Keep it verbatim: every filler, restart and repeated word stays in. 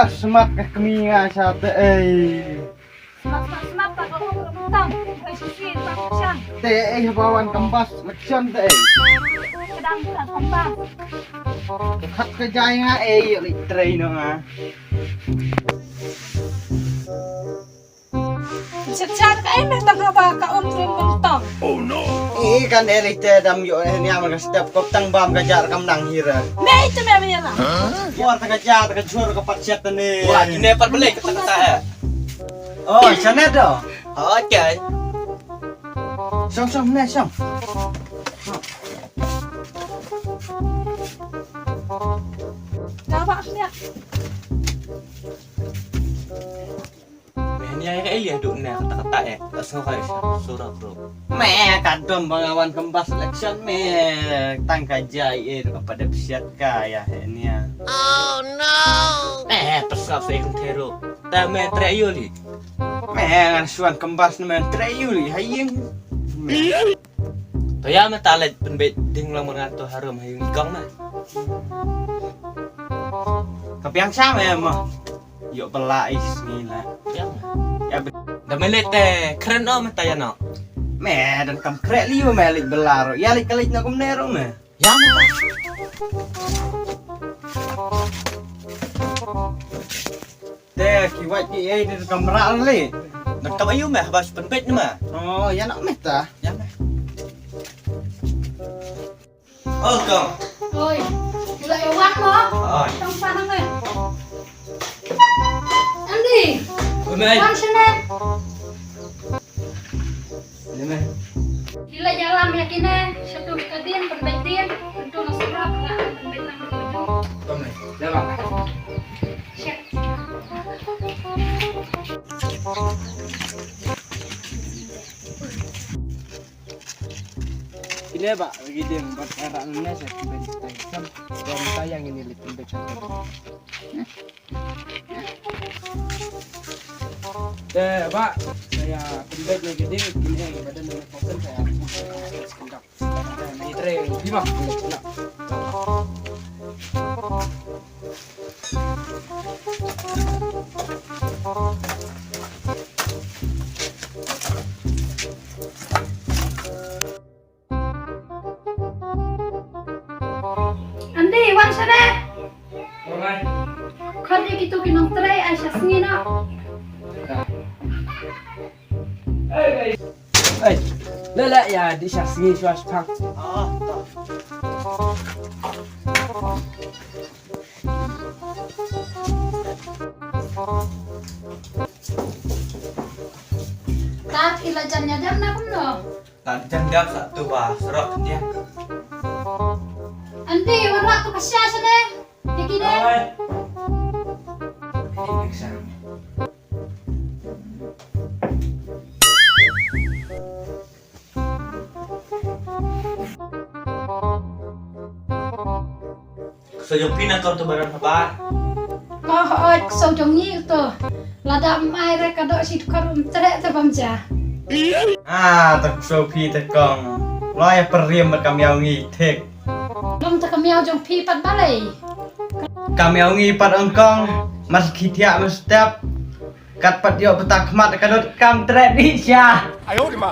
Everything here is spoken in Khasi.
Smat ka kmie nga sha te ei. Smat, smat, smat, ta ka um ka bentang. Ai sisi, ta ka shan. Te ei haba wan kambas election te ei. Kedang ta kambas. Ka khat ka jai nga ei, ri trei no nga. Chat chat ka em tang haba ka um trum bentang. Eh, kan eh lite dam yo eh niam ka step kop tang bam ka jar kam nang hira. Mei te mei mei la. War ta ka jar ta ka jur ka pat chat ne. Wa kine pat belek ka ta eh. Oh, chane do. Okay. Song song ne song. Dah ba ya. Meh, ni ai ka Elia duk ne kata kata eh. Tak sngewbha ai sha surah bro. Meh, ka dom ba nga wan kembas election meh. Tang ka jai eh ka pada psiat ka ya he nia. Oh no. Meh, pesap sa ikun thero. Ta meh trei yu li. Meh, ngan shuan kembas ne meh trei yu li. Haying. Meh. To ya meh ta leit pynbeit ding lang merngan to harum hayung ikong meh. Ka piang sha meh meh. Yok bela is ni la. Piang. Ya be- Da meh leit te kren o meh ta ya no. Meh dan kam krek liu meh leit bela ro. Ya leit ka leit na kumne ro meh. Ya meh ta. Te ki wait ki ei de kamra le. Nak kam ayu meh bas pynbeit ni meh. Oh, ya nak meh ta. Ya meh. Oh, kong. Oi. Gila ya wan mo. Oi. Tong panang meh. Andi. Oi, meh. Wan sini. Ni meh. Gila jalan ya kine, satu kadin, pynbeit din, tentu nasrap, pynbeit lang. Kong meh. Dah bang. Shit. Kine ba lagi ding bad era ne sa pynbeit tai sam. Dan tayang ini lip pynbeit tai. Te ba saya pynbeit lagi ding kine badan ne kosen saya. Ni tre di ba. Andi, wan sini. Khot ïa kitu ki nongtrei ai sha sngi noh. Ei, leh leh ïa di sha sngi shuwa shipang. Ta phi la jan ïa dep na kumno? Ta jan dep sa tu ba surok khyndiat. Andi, wanrah tu ka sha sha ne. Ïa kine. Oi. Ksew jong phi na kong tu baroh haba. Oh, oi, ksew jong ngi tu. Lada ym ai re ka doh shi dkhot ym treh te bam ja. Ah, ta ksew phi te kong. Loi pyriem bad kam ïaw ngi thik. Long ta kam ïaw jong phi pat balei. Kam ïaw ngi pat ong kong. Mas khi thiah mas step. Kat pat ïoh bata khmat ka dot kam treh dih sha. Ayo di ma.